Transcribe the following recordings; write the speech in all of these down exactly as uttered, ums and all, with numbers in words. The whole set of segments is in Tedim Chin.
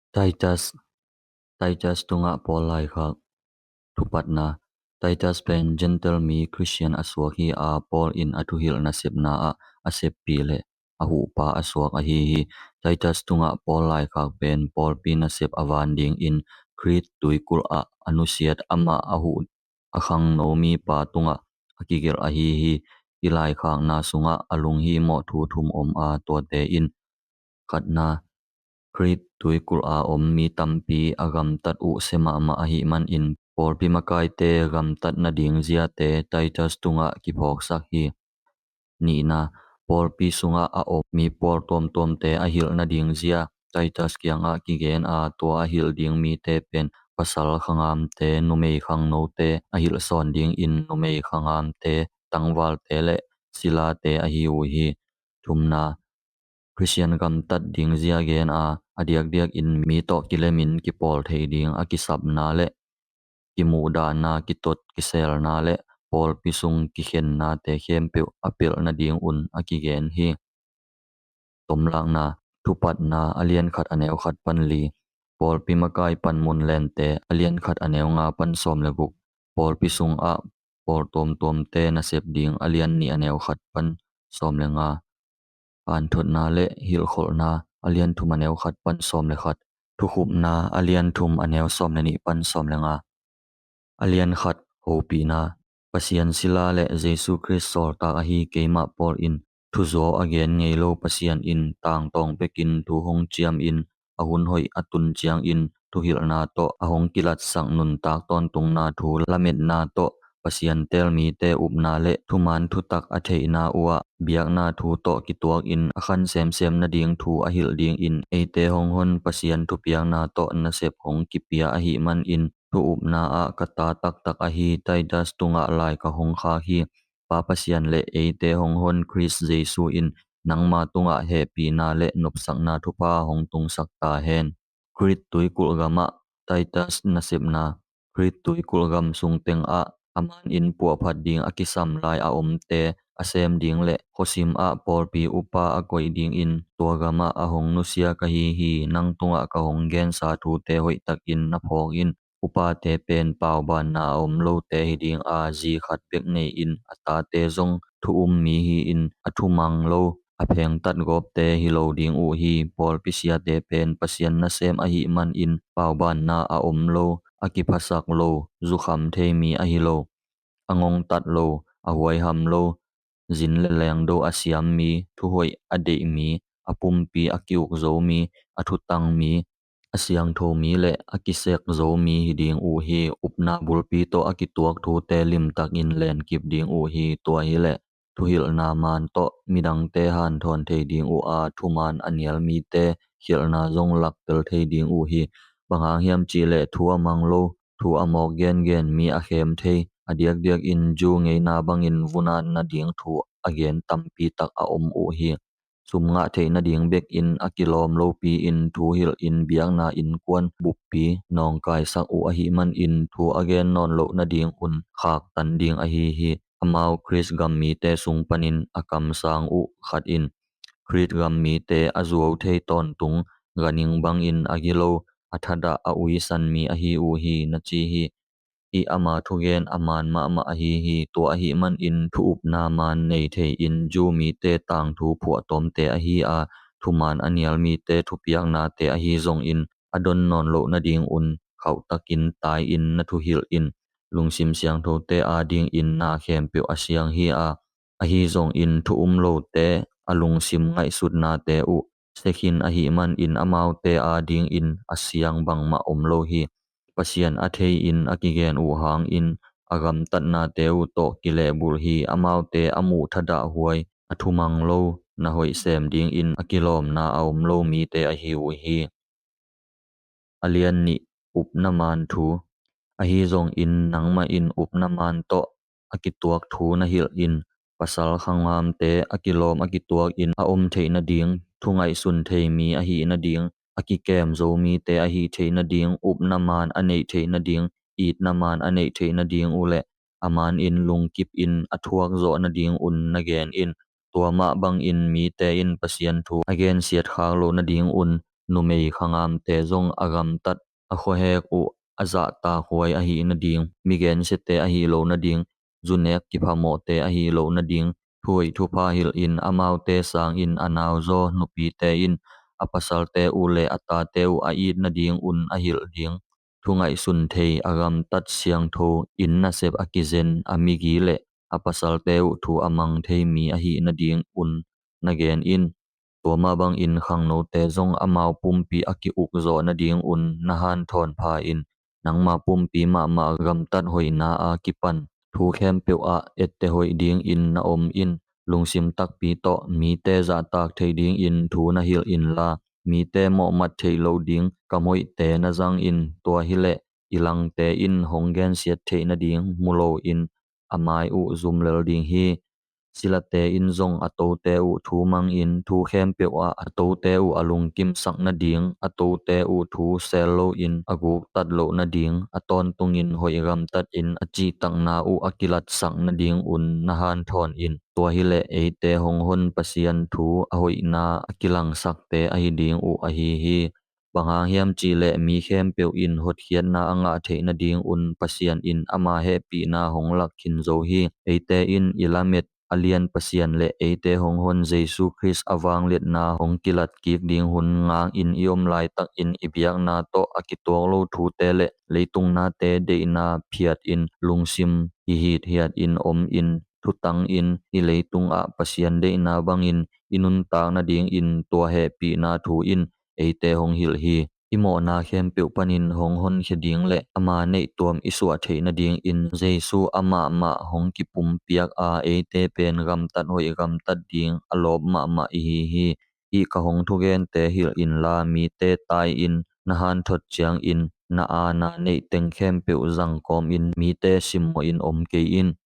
Titus, Titus tungah Paul laikhak. Thupatna. Titus pen Gentile mi Khristian a suak hi a, Paul in a thuhilh nasepna ah a seppi le a huhpa a suak ahi hi. Titus tungah Paul laikhak pen pawlpi nasep a van dingin Crete tuikulh ah a nusiat amah a huh a khangno mipa tungah a kigelh ahi hi. Hih laikhakna sungah a lunghimawh thu thum om a, tuate in: Khatna, Crete tuikulh a om mi tampi a gamtat uh sia mahmah ahih manin pawlpi makaite gamtat nading ziate Titus tungah kiphawksak hi. Nihna, pawlpi sungah a om mi pawl tuamtuamte a hilh nading zia Titus kiangah kigen a, tua a hilh ding mite pen pasal khangamte, numei khangnote, a hilh sawn dingin numei khangamte, tangvalte le silate ahi uh hi. Thumna, Khristian gamtat ding zia gen a, a diakdiak in mi tawh kilemin kipawl thei ding a kisapna le kimuhdahna, kitot kiselna le pawlpi sung kikhennate khempeuh a pelh nadingun a kigen hi. Tomlakna, Thupatna a lian khat a neu khat pan li, Pawlpi makai panmun lente a lian khat a neu nga pan sawm le guk, pawlpi sungah pawl tuamtuamte nasep ding a lian nih a neu khat pan sawm le nga, Anthotna le Hilhkholhna a lian thum a neu khat pan sawm le khat, Thukhupna a lian thum a neu sawm le nih pan sawm le nga. A lian khat, hopihna. Pasian sila le Jesu Khrist sawltak ahi keimah Paul in thuzuau a gen ngei lo Pasian in tangtawng pekin thu hong ciamin a hun hoih a tun ciangin thuhilhna tawh a hong kilatsak nuntak tawntungna thu lametna tawh Pasian teel mite upna le thuman thutak a theihna uhah biakna thu tawh kituakin a khan semsem nading thu a hilh dingin eite hong hon Pasian thupiakna tawh nasep hong kipia ahih manin thu upna ah ka ta taktak ahi Titus tungah lai ka hong khak hi. Pa Pasian le eite hong hon Khrist Jesu in nangma tungah hehpihna le nopsakna thupha hong tungsak ta hen. Crete tuikulh gamah Titus nasepna. Crete tuikulh gam sung tengah a manin puahphat ding a kisam lai a omte a sem ding le khuasim ah pawlpi upa a koih dingin tua gamah a hong nusia ka hi hi. Nang tungah ka hong gensa thute hoihtakin na phawk in. Upate pen paubanna a om lote hi ding a, zi khat bek nei-in a tate zong thu um mi hi-in a thumang lo, a phengtat gawpte hi lo ding uh hi. Pawlpi siate pen Pasian nasem ahih manin paubanna a om lo, a kiphasak lo, zukham thei mi ahi lo, a ngongtat lo, a huaiham lo, zin le lengdo a siam mi, thuhoih a deih mi, a pumpi a ki-uk zo mi, a thutang mi, a siangtho mi le a kisek zo mi hi ding uh hi. Upna bulpi tawh a kituak thute limtakin lenkip ding uh hi. Tua hileh thuhilhna maan tawh midangte hanthawn thei ding uh a, thumaan a nial mite khialhna zong laktel thei ding uh hi. Bang hang hiam cihleh thu a mang lo, thu a mawk gengen mi a khem thei, a diakdiakin Jew ngeina bangin vun-at nading thu a gen tampi tak a om uh hi. Sum ngah theih nading bekin a kilawm lopi-in thu hilhin biakna innkuan buppi nawngkaisak uh ahih manin thu a gen nawn loh nadingun khaktan ding ahi hi. Amau Khrist gam mite sung panin a kamsang uh khat in Khrist gam mite a zuau thei tawntung, ganhing bangin a gilo, a thadah a uisan mi ahi uh hi, na ci hi. Hih ama thugen a maan mahmah ahi hi. Tua ahih manin thu upna maan nei thei-in Jew mite tangthu phuahtawmte ahi a, thumaan a nial mite thupiaknate ahi zongin a don nawn loh nadingun khauhtakin tai-in na thuhilh in. Lungsim siangthote adingin na khempeuh a siang hi a, ahi zongin thu um lote a lungsim ngaihsutnate uh sekhin ahih manin amaute adingin a siang bangmah om lo hi. Pasian a thei-in a kigen uh hangin a gamtatnate uh tawh kilehbulh hi. Amaute a muh thadah huai, a thumang lo, na hoih sem dingin a kilawmna a om lo mite ahi uh hi. A lian nih, upna maan thu. Ahi zongin nangmah in upna maan tawh a kituak thu na hilh in. Pasal khangamte a kilawm a kituakin a om theih nading, thu ngaihsun thei mi ahih nading, a kikem zo mite ahih theih nading, upna maan a neih theih nading, itna maan a neih theih nading uhleh a maanin lungkipin a thuak zawh nadingun na gen in. Tua mah bangin mite in Pasian thu a gensiat khak loh nadingun numei khangamte zong a gamtat, a khuahek uh a zahtakhuai ahih nading, migensiate ahih loh nading, zunek kiphamawhte ahih loh nading, thuhoih thupha hilhin amaute sangin a nauzaw nupite in a pasalte uh le a tate uh a it nadingun a hilh ding, thu ngaihsun thei a gamtat siangtho in nasep a kizen a migi le a pasalte uh thu a mang thei mi ahih nadingun na gen in. Tua mah bangin khangnote zong amau pumpi a ki-ukzawh nadingun na hanthawn pha in. Nangma pumpi mahmah gamtat hoihna a kipan thu khempeuh ah etteh hoih dingin na om in. Lungsim takpi tawh mite zahtak thei dingin thu na hilh inla, mite mawhmat theih loh ding kam hoihte na zangin. Tua hileh i langte in hong gensiat theih nading mu loin a mai uh zum lel ding hi. Silate in zong a tote uh thu mangin, thu khempeuh ah a tote uh a lungkimsak nading, a tote uh thu sel loin a guktat loh nading, a tawntungin hoih gamtatin a cihtakna uh a kilatsak nadingun na hanthawn in. Tua hileh eite hong hon Pasian thu a hoihna a kilangsakte ahi ding uh ahi hi. Bang hang hiam cihleh mi khempeuh in hotkhiatna a ngah theih nadingun Pasian in ama hehpihna hong lak khin zo hi. Eite in i lamet a lian Pasian le eite hong hon Jesu Khrist a vangliatna hong kilat kik ding hun ngangin i om laitakin i biakna tawh a kituak lo thute le leitung nate deihna phiatin lungsim hihit hiatin omin thutangin i leitungah Pasian deihna bangin i nuntak nadingin tua hehpihna thu in eite hong hilh hi. I mawhna khempeuh panin hong honkhia ding le ama neihtuam i suah theih nadingin Jesu amahmah hong kipumpiak a, eite pen gamtat hoih gamtat ding a lawp mahmah ihi hi. Hih ka hong thugente hilh inla, mite tai-in na hanthot ciangin na aana neih teng khempeuh zangkawmin mite simmawhin om kei in.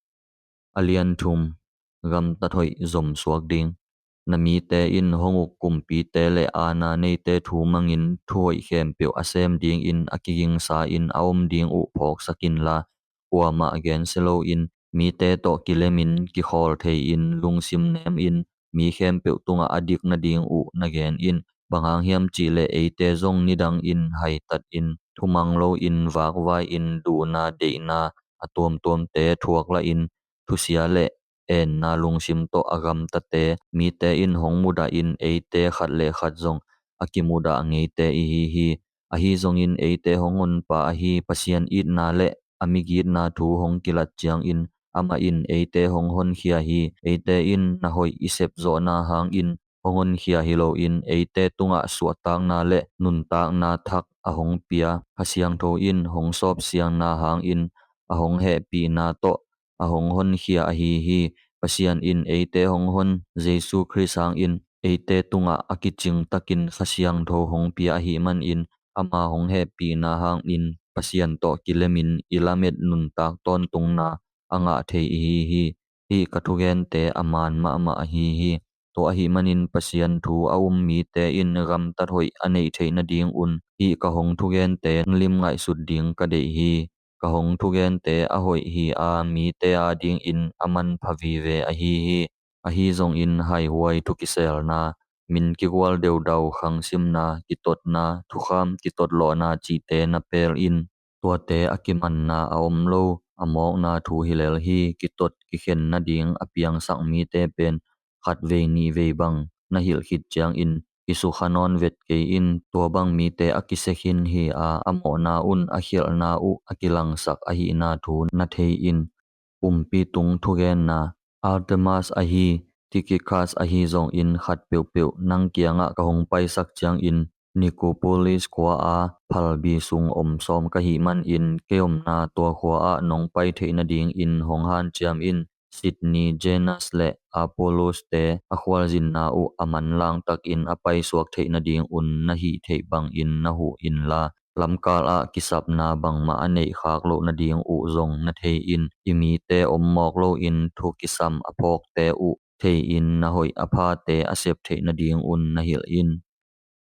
A lian thum, gamtat hoih zomsuak ding. Na mite in hong uk kumpite le aana neite thu mangin thuhoih khempeuh a sem dingin a kigingsa-in a om ding uh phawksak inla, kuamah gensia loin mite tawh kilemin kikhawl thei-in lungsim nemin mi khempeuh tungah a dik nading uh na gen in. Bang hang hiam cihleh eite zong nidangin haitatin thumang loin vakvai-in duhna deihna a tuamtuamte thuak lahin thusia le enna lungsim tawh a gamtate mite in hong mudahin eite khat le khat zong a kimudah ngeite ihi hi. Ahi zongin eite hong honpa ahi Pasian itna le a migitna thu hong kilat ciangin amah in eite hong honkhia hi. Eite in na hoih i sepzawhna hangin hong honkhia hi loin eite tungah suahtakna le nuntakna thak a hong pia Kha Siangtho in hong sawpsiangna hangin a hong hehpihna tawh a hong honkhia ahi hi. Pasian in eite hong hon Jesu Khrist hangin eite tungah a kicingtakin Kha Siangtho hong pia ahih manin ama hong hehpihna hangin Pasian tawh kilemin i lamet nuntak tawntungna a ngah thei ihi hi. Hih ka thugente a man mahmah ahi hi. Tua ahih manin Pasian thu a um mite in gamtat hoih a neih theih nadingun hih ka hong thugente lim ngaihsut ding ka deih hi. Ka hong thugente a hoih hi a, mite adingin a manpha vive ahi hi. Ahi zongin haihuai thu kiselna, min kigual deudau khangsimna, kitotna, thukham kitotlawhna cihte na pel in. Tuate a kimanna a om lo, a mawkna thu hi lel hi. Kitot kikhen nading a piangsak mite pen khatvei nihvei bang na hilh khit ciangin kisukha nawn vet kei in. Tua bang mite a kisia khin hi a, a mawhna un a khialhna uh a kilangsak ahihna thu na thei in. Pumpi tung thugenna. Artemas ahi, Tikhikas ahi zongin khat peuhpeuh nang kiangah ka hong paisak ciangin Nikopolis khua-a phalbi sung om sawm ka hih manin kei omna tua khua-ah nong pai theih nadingin hong hanciam in. Sidni, Zenas le Apollos-te a khualzinna uh a manlang takin a paisuak theih nadingun na hih theih bangin na huh inla, lamkal ah kisapna bangmah a neih khak loh nading uh zong na thei in. I mite om mawk loin thu kisam a phawkte uh thei-in na hoih a phate a sep theih nadingun na hilh in.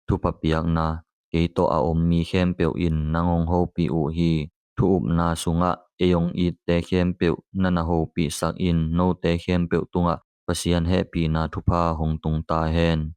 Thupha piakna. Kei tawh a om mi khempeuh in nang hong hopih uh hi. Thu upna sungah ei hong itte khempeuh na na hopihsak in. Note khempeuh tungah Pasian hehpihna thupha hong tung ta hen.